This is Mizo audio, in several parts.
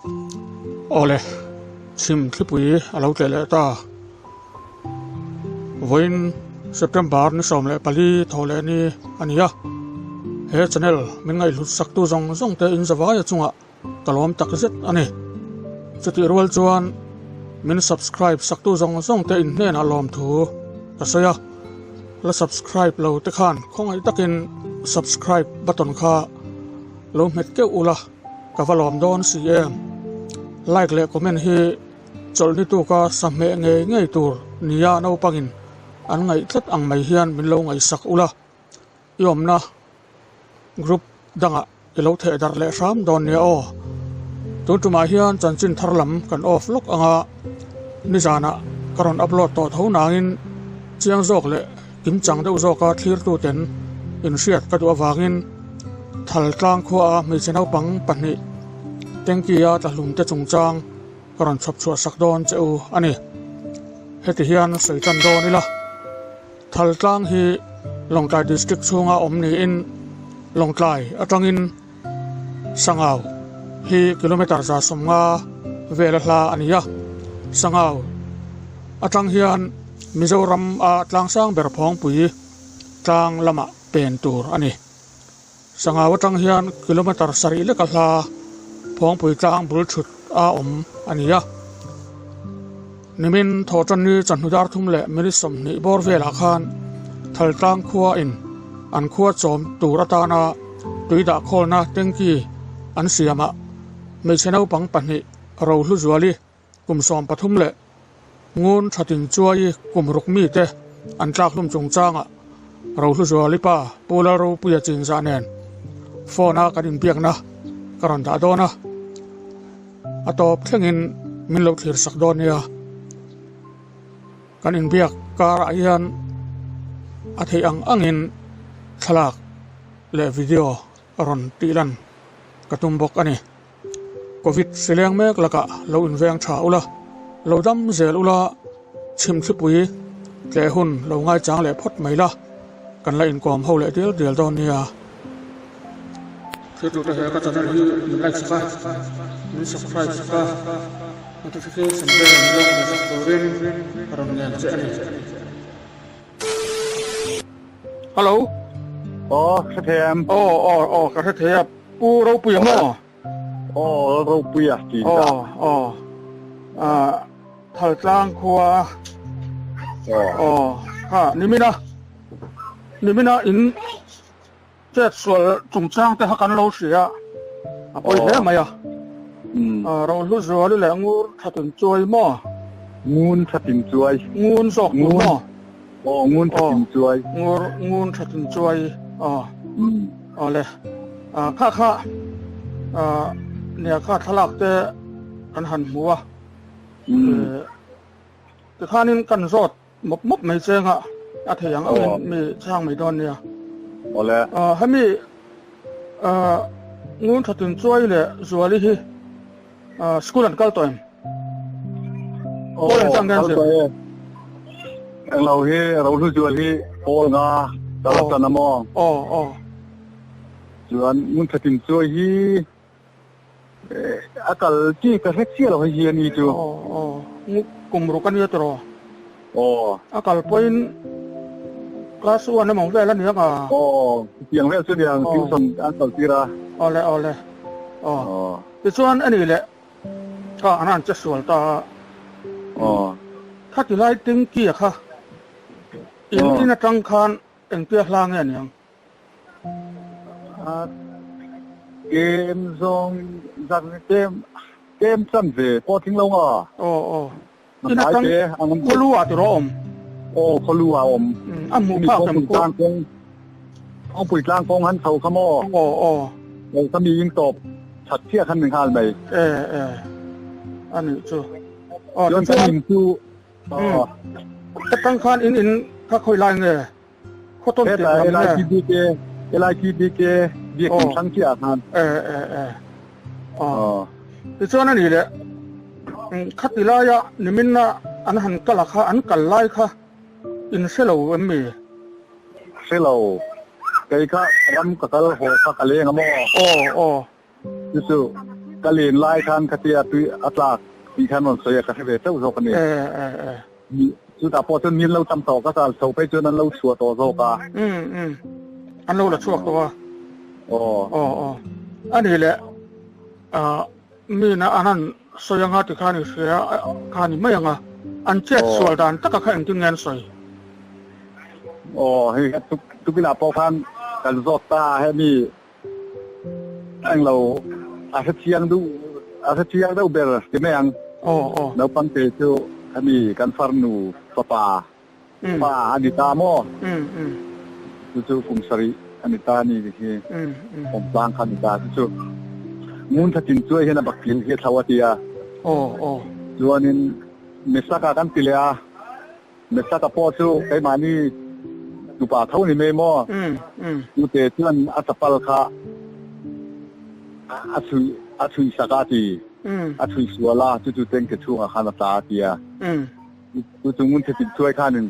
Awle, chhim thlipui a lo tleh leh ta. Vawiin September ni 14 thaw leh ni a ni a, he channel min ngaihhlut saktu zawng zawng te in zavaia chungah ka lawm tak zet a ni. Chutih rual chuan min subscribe saktu zawng zawng te in hnenah lawmthu ka sawi a, la subscribe lo te khan khawngaih takin subscribe button kha lo hmet keuh ula ka va lawm dawn si em. Like leh comment hi chawlhni tuka sahmeh ngei ngei tur nia naupangin an ngaih tlat ang mai hian min lo ngaihsak ula. I awmna group dangah i lo theh darh leh hram dawn nia aw. Tun tumah hian chanchin thar lam kan off lawk anga nizanah ka rawn upload tawh tho nangin chiang zawk leh kimchang deuh zawka thlirtuten inhriat ka duh avangin thal tlang khuaa hmeichhe naupang pahnih tanky-a tlahlumte chungchang ka rawn chhawp chhuah sak dawn che u a ni. Heti hian sawi tan dawn ila. Thaltlang hi Lawngtlai District chhunga awm niin Lawngtlai atangin Sangau hi kilometre 150 vela hla a ni a. Sangau atang hian Mizoram a tlangsang ber phawngpui tlang lamah pen tur a ni. Sangau atang hian kilometre 7 leka hla phawngpui tlang bul thut a awm a ni a. Nimin thawhtanni chawhnu dar thum leh minute 20 bawr velah khan Thaltlang khua in an khua chawm tur atana tui dah khawlna tanky an siamah hmeichhe naupang pahnih Rohlu Zuali kum 13 leh Ngun Thatin Chuai kum ruk mite an tlak hlum chungchangah Rohlu Zuali pa Pu Lalropuia chinzah nen phone a kan inbiakna ka rawn dah dawn a. A tawp thlengin min lo thlir sak dawn nia. Kan inbiak karah hian a theih ang angin thlalak leh video a rawn tih lan ka tum bawk a ni. Covid hri leng mek lakah lo inveng tha ula, lo dam zel ula, chhimthlipui tleh hun lo ngaichang leh phawt mai la, kan la inkawm ho leh dial dial dawn nia. Thiltute he ka channel hi min like sak a, min subscribe sak a, notification bell min lo hmu sak turin ka rawn ngen che a ni. Hello. Aw, hre thei em? Aw, aw, aw, ka hre thei a. Pu Ropuia maw? Aw, Ropuia tih ka. Aw, aw. Ah, Thaltlang khua. Aw. Aw, ha, nimina. Nimina in Chet sual chungchang te kha kan lo hria a pawi hle mai a. Rohlu Zuali leh Ngur Thatin Chuai maw? Ngun Thatin Chuai. Ngun zawk tur maw? Aw, Ngun Thatin Chuai. Ngur, Ngun Thatin Chuai. Aw. Aw le. Kha kha nia kha thlalak te kan han hmu a. Tikhanin kan zawt Mawp mawp mai chengah a thei ang angin mi chhang mai dawn nia. Awle. Hemi Ngun Thatin Chuai leh Zuali hi school an kal tawh em? Pawl an chang kal tawh e. Englo hi Rohlu Zual hi pawl nga kal a tan a maw? Aw aw. Chuan Ngun Thatin Chuai hi A kal chi ka hre chiah lo hei hi a ni chu. Aw aw kum ruk a nia tawh. Aw. A kal pawhin class one emaw vel a ni ang a. Aw chutiang vel chu a ni ang tuition an kal tir a. Awle awle aw. Tichuan a nih leh kha an han che sual ta a. Aw. Khati lai Tingkia kha in in atang khan engtia hla nge a ni ang? Kem zawng zan kem kem chan ve pawh tling lo nga. Aw aw. In atang khawlu ah tiraw awm. Aw khawlu ah awm. A hmuh phak em ku. Kawngpui tlang kawng han chho kha maw. Aw aw. Lo ka mi in tawp that chiah khan ni nghal mai. E e. A nih chu. Aw chuan kan in chu. Aw. Atang khan in in kha khawi lai nge. Khaw tawn tirh lam nge? LITBK LITBK biakinn hrang chiah ah khan. E e e. Aw. Tichuan a nih leh khati laia niminna an han kal a kha an kal lai kha in hre lo em mi? Hre lo. Kei kha ram ka kal haw kha ka leng a maw? Aw aw. Chu chu. Ka len lai khan khatia tui a tlak tih khan rawn sawi a, ka hre ve chauh zawk a ni. Chutah pawh chuan min lo tam tawh ka kal chho phei chuan an lo chhuah tawh zawk a. Umm umm an lo la chhuak tawh a. Aw. Aw aw a ni leh ah mina an han sawi anga ti khan i hria kha ni mai anga an chet sual dan taka kha engtin nge an sawi? Aw hei tukinah pawh khan kan zawt ta a hemi Englo a hre chiang duh a hre chiang deuh ber ti mai ang. Aw aw. Naupang te chu hemi kan farnu fapa pa a ni ta maw? Um um. Chu chu kum sarih a ni ta ni hi awm tlang kha a ni ta. Chu chu ngun tha chin chuai hian a bakil hi a thlo a ti a. Aw aw. Chuanin Mesaka kan ti leh a. Mesaka pawh chu keimahni tupa tho ni mai maw? Tute chuan a chapal kha a chhuih a chhuih sak a ti. A chhuih sual a, chu chu tengke chhungah khan a tla a ti a. Chu chu ngun thetip chuai khanin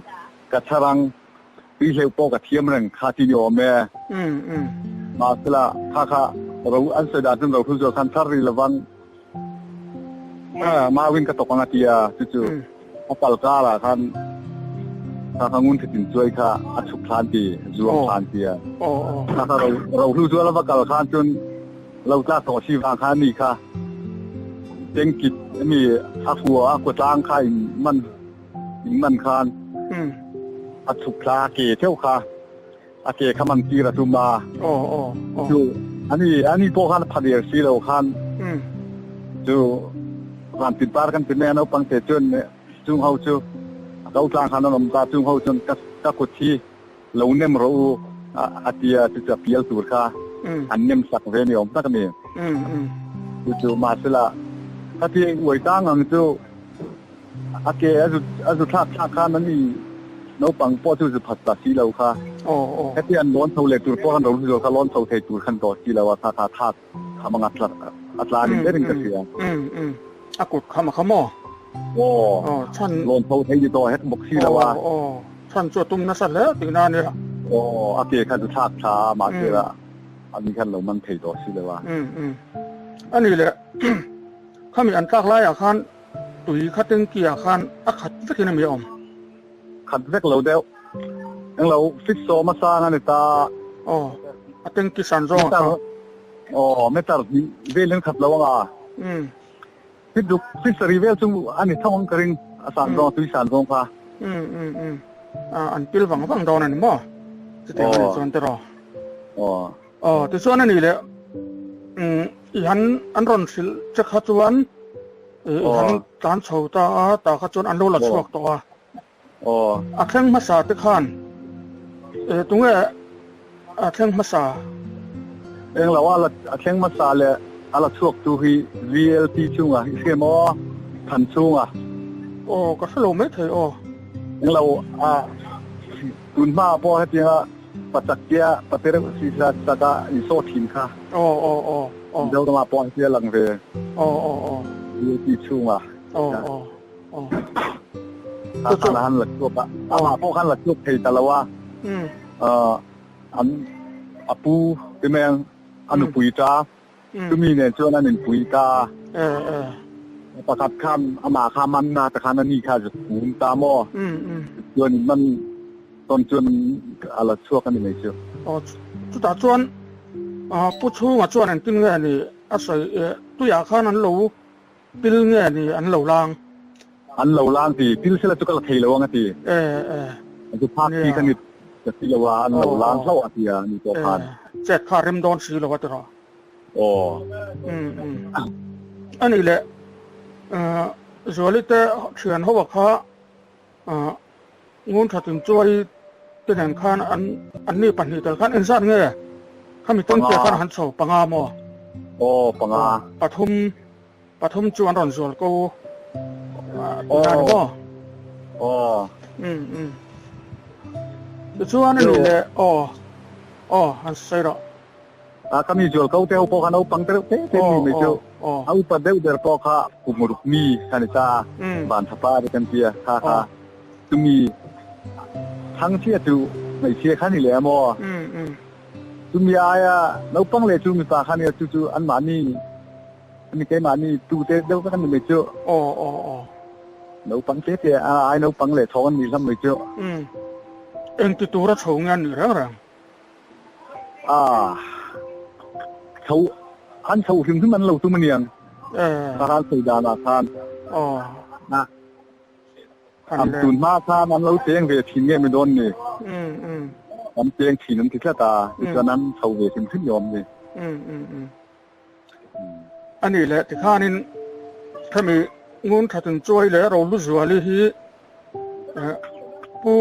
ka chharang tui hleuh pawh ka thiam reng kha ti ni awm e. Mahsela kha kha ro an sawi dan chuan ro hlu zual khan chhar rih lovang. Mauin ka tawk ang a ti a, chu chu a pal karah khan kha kha ngun thitin chuai kha a chhuk thlan ti, zuang thlan ti a. Kha kha rohlu zual a va kal khan chun lo tlak tawh si vang khan ni kha tengkit mi a hua a kutlang kha in man in man khan a chhuk thla ke theuh kha a ke kha man tir a tum a. Chu ani ani pawh khan a pha der si lo khan chu van tin par kan ti mai a naupang te chuan chung ho chu a ko tlang khan an awm ta chung ho chuan ka ka kut hi lo nem rawh u a tia chu chu a pial tur kha an nem sak ve ni awm tak a ni. Chu chu mahsela khati uai tang ang chu A ke a zu a zu thlak thlak khan an i naupang pawh chu zu phat ta si lo kha. Heti an lawn chho leh tur pawh khan ro zual kha lawn chho thei tur khan tawh si lo a kha kha thlak kham anga tla a tla ni berin ka hria. A kut kham a kha maw? Aw. Chhan lawn chho thei ni tawh hek bawk si lo a. Chhan chu a tum nasa hle tihna a nia. Aw a ke kha zu thlak tha a mahse la ani khan lo man thei tawh si lo a. A ni leh khami an tlak laiah khan Tui kha tanky ah khan a khat vekin a mi awm. Khat vek lo deuh. Englo fit sawm a sang a ni ta. Aw, a tanky san zawng ah kha. Aw, meter hnih velin khat lo anga. Umm. Fit ruk, fit sarih vel chu a ni tho ang ka ring, a san zawng, tui san zawng kha. Umm, umm, umm. Ah, an pil vang vang dawn a ni maw? Chutiang a nih chuan tiraw? Aw. Aw, tichuan a ni leh, umm, i han, an rawn hrilh che kha chuan I han tlan chho ta a, tah kha chuan an lo la chhuak tawh a. A thleng hmasa te khan tunge a thleng hmasa? Englo a a thleng hmasa leh a la chhuak tu hi VLT chunga i hria maw? Than chunga. Aw ka hrelo mai thei aw. Englo a tun hma pawh hetianga pachak tia pate reuh si saka in saw thin kha. Aw aw aw. Aw. Mizoramah pawh an hria lang ve. Aw aw aw. DAP chhungah. Aw aw aw. Kha khan a han la chhuak a. Amah pawh khan la chhuak thei ta lo a. An a pu ti mai ang a nupui ta. Chumi nen chuan an inpui ta. Pakhat khan amah kha man na ta khan ani kha zuk pum ta maw. Chuan in man tawn chuan a la chhuak a ni mai chu. Aw chutah chuan Pu chhunga chuan engtin nge ni a sawi tuiah khan an lo pil nge ni an lo lang? An lo lang ti, pil sela chu ka la thei lo ang a ti. E e. Chu phak chi ka ni ka ti lo a, an lo lang hlauh a ti a ni tawh khan. Chet kha rem dawn si lo a ti rawh. Aw. Um um. A nih leh Zuali te thian ho a kha Ngun thatin chuai te nen khan an anni pahnih tel khan engzat nge khami tawngte khan han chho panga maw? Aw panga. Pathum pathum chu an rawn zual ko tihna ni maw? Aw. Um um. Tichuan ani leh aw aw han sawi rawh. A ka mi zual ko te ho pawh kha naupang te reuh te te mi mai chu a upa deuh ber pawh kha kum ruk mi kha ni ta van thapa te kan tia kha kha chumi thang chhia chu hmeichhia kha ni leh a maw chumi aia naupang leh chu mipa kha nia chu chu an mahni. Ani keimahni tute deuh vek an ni mai chu. Aw aw aw. Naupang te te a ai naupang leh chhawng an nih hlam mai chu. Umm. Engti tura chho nge an nih reng reng? Ah. Chho an chho hrim hrim an lo tum aniang. Eh. Ka ral sawi danah khan. Aw. Ah. An tun hma khan an lo cheng ve thin nge mi dawn ni? Umm umm. An cheng thin an ti tlat a, tichuan an chho ve hrim hrim ni awm ni. Umm umm umm. A nih leh tikhanin khami ngun thatin chuai leh Rolu Zuali hi Pu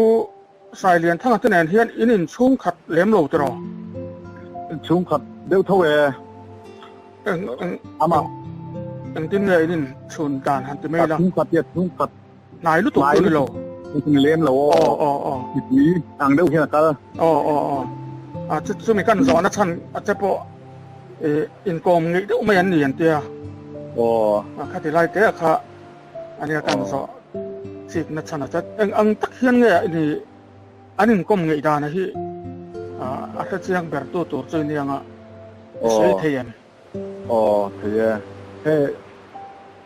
Sailianthanga te nen hian in inchhungkhat lem lo tiraw? Inchhungkhat deuh tho e. Eng eng Amah. Engtin nge in inchhun dan han ti mai la? Chhungkhat hian chhungkhat. Hnai lutuk chu ni lo. Hnai lem lo aw. Aw aw aw. Mipui ang deuh hian a kal. Aw aw aw. A chu chumi kan zawhna chhan a che pawh ih inkawm ngeih deuh mai an ni an tia. Aw. A khati lai te kha ania kan zawh chikna chhan a che. Eng ang tak hian nge ni an inkawm ngeih dana hi a hre chiang ber tu tur chu nia nga i sawi thei em? Aw thei e. He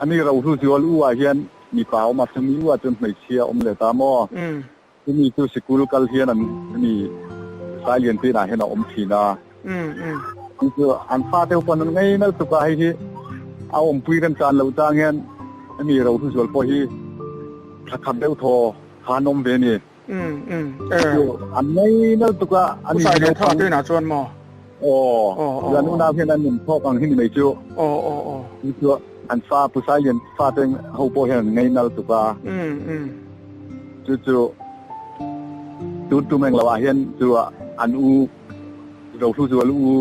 ani Rohlu Zual u ah hian mipa awm a, chumi u ah chuan hmeichhia awm leh ta maw? Chumi chu sikul kal hian an mi Sailian te inah hian a awm thin a. Chu chu an fa deuh pawn an ngei nal tuk a, hei hi a awmpui remchan loh chang hian ani Rohlu Zual pawh hi thla khat deuh thaw kha an awm ve a ni. Chu an ngei nal tuk a, ani hi naupang. Te inah chuan maw? Aw, an unau hian an in thawk ang hi ni mai chu. Chu chu an fa Pu Sailian fa te ho pawh hian an ngei nal tuk a. Chu chu tun tum eng lo ah hian chu an u Rohlu Zual u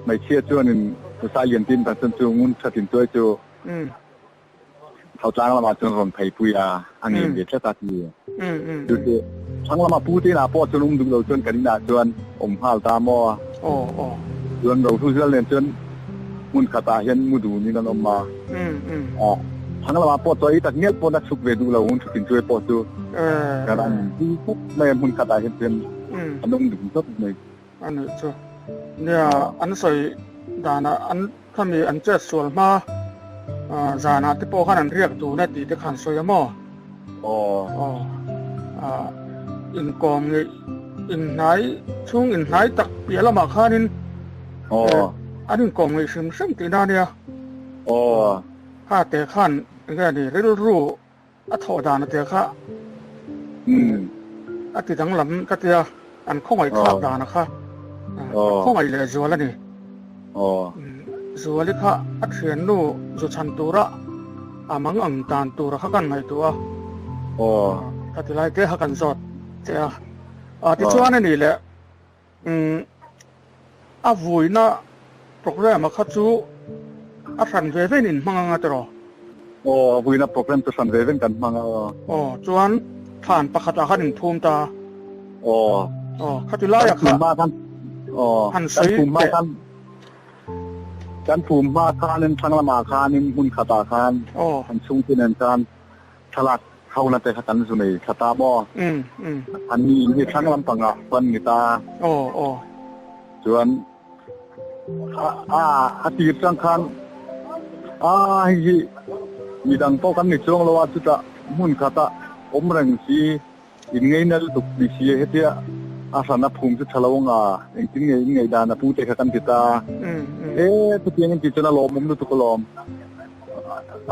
hmeichhia chuanin Pu Sailian tin tan chuan chu ngun thatin chuai chu. Tho tlang lamah chuan rawn pheipui a, a ngen ve tlat a ti. Chu chu thlang lama pu te inah pawh chuan um duh lo chuan kan inah chuan awm nghal ta maw? Chuan Rohlu Zual nen chuan hmun khatah hian mu dunin an awm a. Thlang lamah pawh chawi tak ngial pawn a chhuk ve duh lo hun thutin chuai pawh chu kan an pui khawp mai a, hmun khatah hian chuan an awm dun tawp mai. A nih chu. Nia, an sawi danah an khami an chet sual hma zanah te pawh khan an riak dun a tih te khan sawi a maw? Aw. Aw. Inkawm ngeih inhnai chhung inhnai tak piah lamah khanin Aw. an inkawm ngeih hrim hrim tihna a nia. Aw. Kha te khan enge a ni rilru A thawh dan a tia kha a ti danglam ka tia an khawngaih thlak dan a kha a khawngaih leh zual a ni. Zuali kha a thiannu zu chhan tura a mang ang dan tura kha kan ngaihtuah a, ka ti lai te kha kan zawt che a. Tichuan a nih leh A vuina program a kha chu a hran ve vein in hmang anga tiraw? Aw, a vuina program chu hran ve vein kan hmang a. Aw, chuan thlan pakhat ah khan in phum ta. Aw. Aw, khati lai ah kha. Aw, han sawi teh. Kan phum hma khanin thlang lamah khanin hmun khatah khan an chhungte nen khan Thlalak hona te kha kan zu nei thla ta maw? An ni in hi thlang lampangah chuan ni ta. Chuan a a tir chang khan a hei hi midang pawh kan ni chuang lo a, chutah hmun khata awm reng si in ngei na lutuk ni si hetia a hran a phum chu tha lo anga engtin nge in ngei dan a pu te kha kan ti ta. E chutiang in ti chuan a lawmawm lutuk alawm.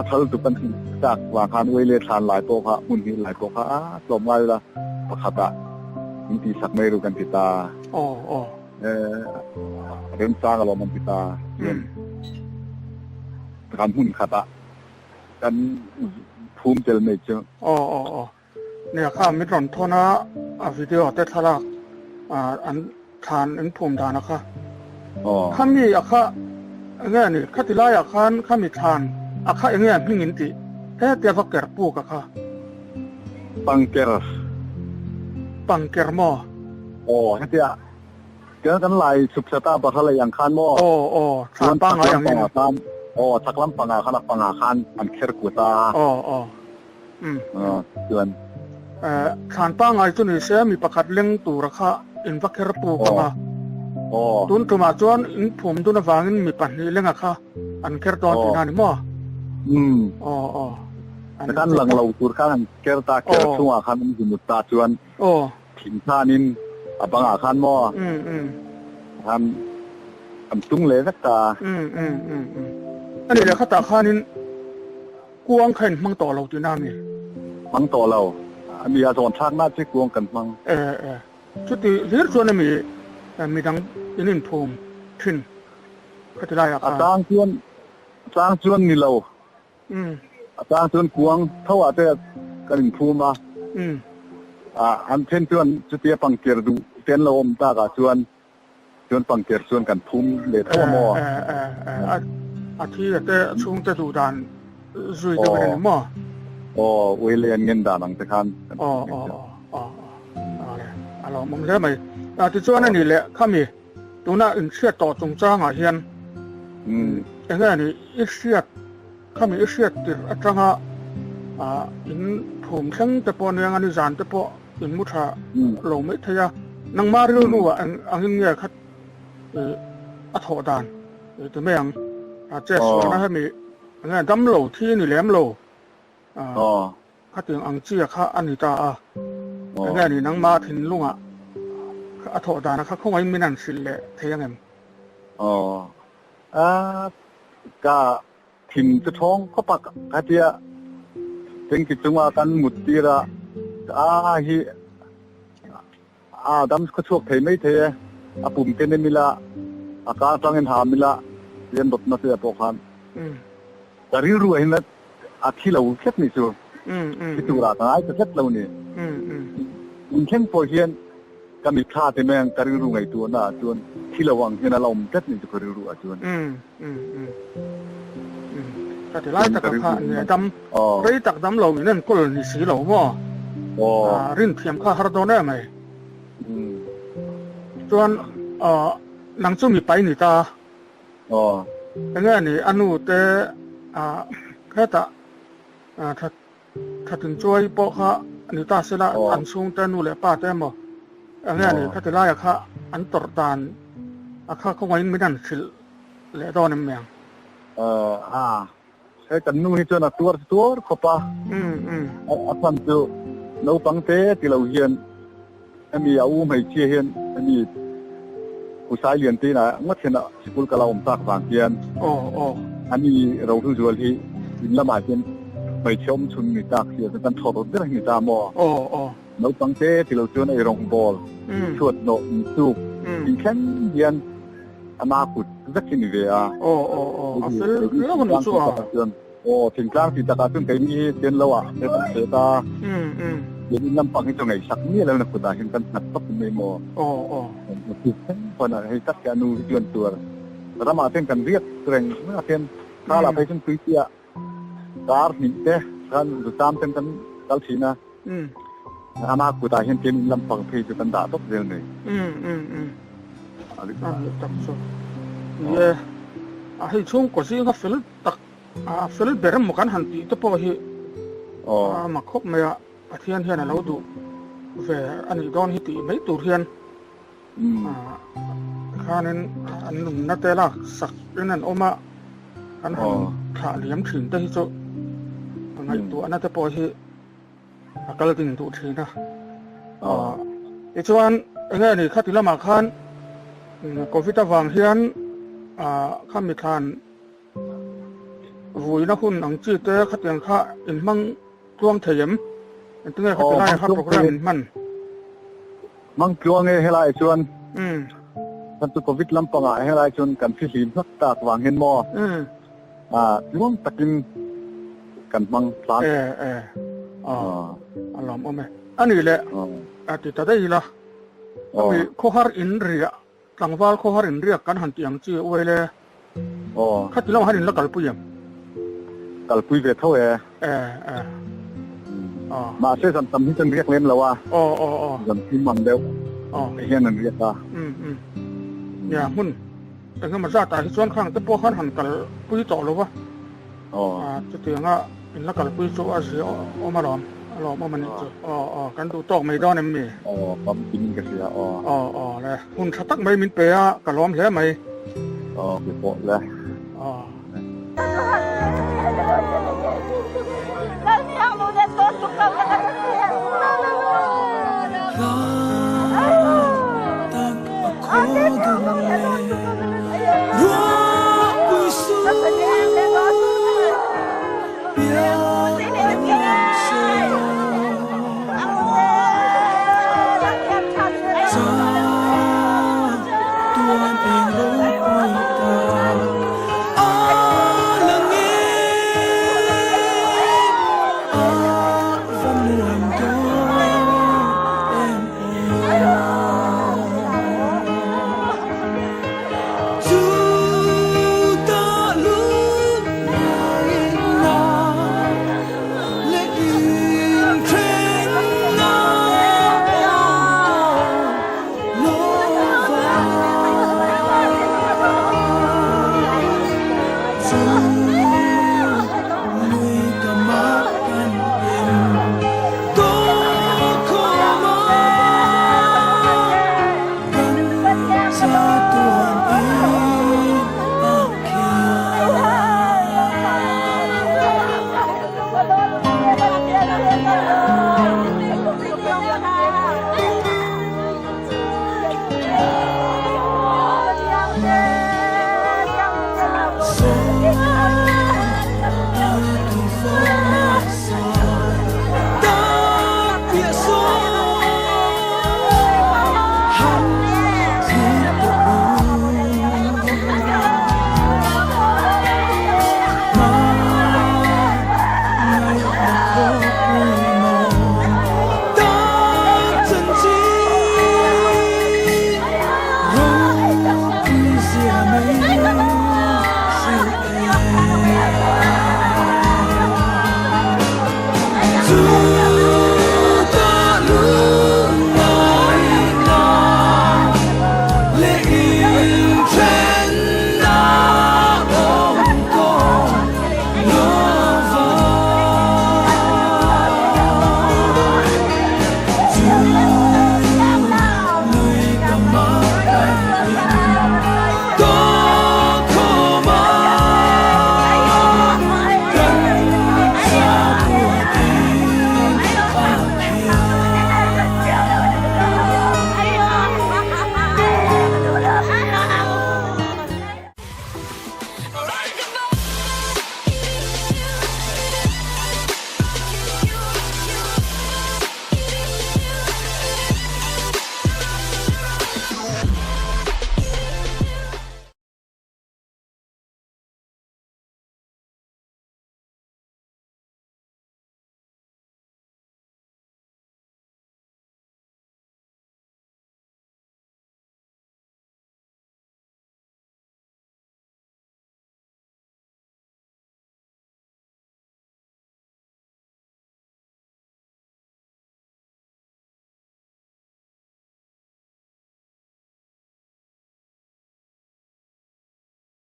A thal tu kan chak vang khan uai leh thlan lai pawh kha hmun hnih lai pawh kha a tlawm ngai ila pakhat ah min tih sak mai ru kan ti ta. Aw aw. Eh remchang alawm an ti ta. Chuan kan hmun khat ah kan phum tel mai chu. Aw aw aw. Nia kha min rawn thawn a, a video te thlalak an thlan in phum dan a kha. Khami a kha enge a ni, khati laiah khan khami thlan a kha enge a hming in tih hetia va ker puk a kha. Pangker. Pangker maw? Aw hetia tiang kan lai chhuk thla ta bahra lei ang khan maw? Aw aw thlan pangai ang in. Aw chak lampangah khan a pangah khan an kher kut a. Aw aw. Chuan. Thlan pangngai chu ni se mi pakhat leng tura kha in va kher puk ang a. Tun tumah chuan in phum dun avangin mi pahnih lenga kha an ker dawn tihna a ni maw? Umm. Aw aw. Kan lang lo tur khan an ker ta, ker chungah khan an zumut ta chuan thing khanin a bangah khan maw khan an tung leh vek ta. A nih leh khatah khanin kuang kha in hmang tawh lo tihna a mi? Hmang tawh lo. A ni a zawn thlakna chi kuang kan hmang. E e. Chuti hlir chuan a mi midang in inphum thin khati laiah khan? A chang chuan a chang chuan ni lo. A chang chuan kuang tho ah te kan inphum a. An then chuan chutia pangker duh te an lo awm tak ah chuan chuan pangker chuan kan phum leh tho a maw? A thi a te a chhung te duh dan zui deuh in a ni maw? Aw, ui leh an ngen dan ang te khan kan phum leh tho. Aw aw le a lawmawm hle mai. Tichuan a nih leh khami tuna inhriat tawh chungchangah hian enge ni i hriat khami i hriat tirh atanga in phum thleng te pawh nia ni zan te pawh in mu tha lo mai thei a, nangmah rilru ah angin nge kha a thawh dan ti mai ang che sualna hemi enge damlo thi ni lem lo. Khatiang ang chia kha a ni ta a, enge ni nangmah thinlungah a thawh dana kha khawngaih min an hrilh leh thei ang em? Aw, a ka thin chu thawng khawp a, khatia tengki chunga kan mut tir a, a hi a dam khaw chhuak thei mai thei e, a pum te nem ila, a kar tangin ham ila, rian dawtna te ah pawh khan ka rilru ah hian a thi lo tlat ni chu, thi turah ka ngai ta tlat lo ni. Inthleng pawh hian ka mitthla te mai ang ka rilru ngaihtuahna ah chuan thi lo ang hian a la awm tlat ni chu ka rilru ah chuan. Ka ti lai taka kha nge dam rei tak dam lo in enkawl ni si lo maw? Rinthiam kha har dawn em ai. Chuan nang chu mipa i ni ta. Enge ni a nu te hetah thatin chuai pawh kha ni ta sela an chhungte nu leh pa te emaw enge ni khati laia kha an tawrh dan a kha khawngaihin min han hrilh leh dawn em mai ang. A, he kan nu hi chuan a tuar chu tuar khawp a, a chhan chu naupang te ti lo hian hemi a u hmeichhia hian hemi Pu Sailian te inah ngawt hian sikul kal a awm tak vang hian ani Rohlu Zual hi in lamah hian hmeichhe awm chhun ni tak si a kan thawt ber hi ni ta maw? Naupang te ti lo chuan ei rawngbawl, chhuat nawh, insuk inthleng hian ama kut vek hi ni ve a. Aw aw aw a fel riau a ni chu a. Aw thingtlang ti takah chuan keini hi chen lo ah he kan hre ta. Tin in lampang hi chu ngaihsak miah lo na kutah hian kan nghat tawp mai maw. Aw aw. Pawn ah hei tak hi a nu hi chuan tuar ramah chuan kan riak reng a hian thal ah phei chuan tui chiah kar hnih te khan zutam ten kan kal thin a. Ama kutah hian tlem in lampang phei chu kan dah tawp zel mai. A ni tak chu. Ni e, a hei chhungkaw zinga fel tak, a fel ber emaw kan han tih te pawh hi a mak khawp mai a, Pathian hian a lo duh ve a nih dawn hi tih mai tur hian khanin an nunna te lak sak in an awm a, kan han thlah liam thin te hi chu ngaihtuahna te pawh hi a kal ding duh thin a. Tichuan enge ni khati lamah khan Covid avang hian khami thlan vuina hun ang chi te khatiang kha in hmang tluang thei em? Engtinge khati laiah kha program in hman? Hmang tluang e helai chuan kan chu Covid lampangah helai chuan kan fihlim hlak tak vang hian maw tluang takin kan hmang tlang. E e a lawm awm e. A nih leh a ti ta daih ila. Ami khawhar in riah tlangval khawhar in riak kan han tih ang chi uai le. Khati lamah han in la kalpui em? Kalpui ve tho e. E e. Mahse zan tam hi chuan riak lem lo a. Zan thum ang deuh hian an riak a. Nia hmun engemaw zat ah hi chuan khang te pawh khan han kalpui tawh lo va. Chutianga in la kalpui chu a zia awm alawm, a lawm awm a nih chu. Aw aw, kan duh tawk mai dawn em mi? Aw, kam tin ka hria aw. Aw aw le, hun tha tak mai min pe a, ka lawm hle mai. Aw, ke pawh le.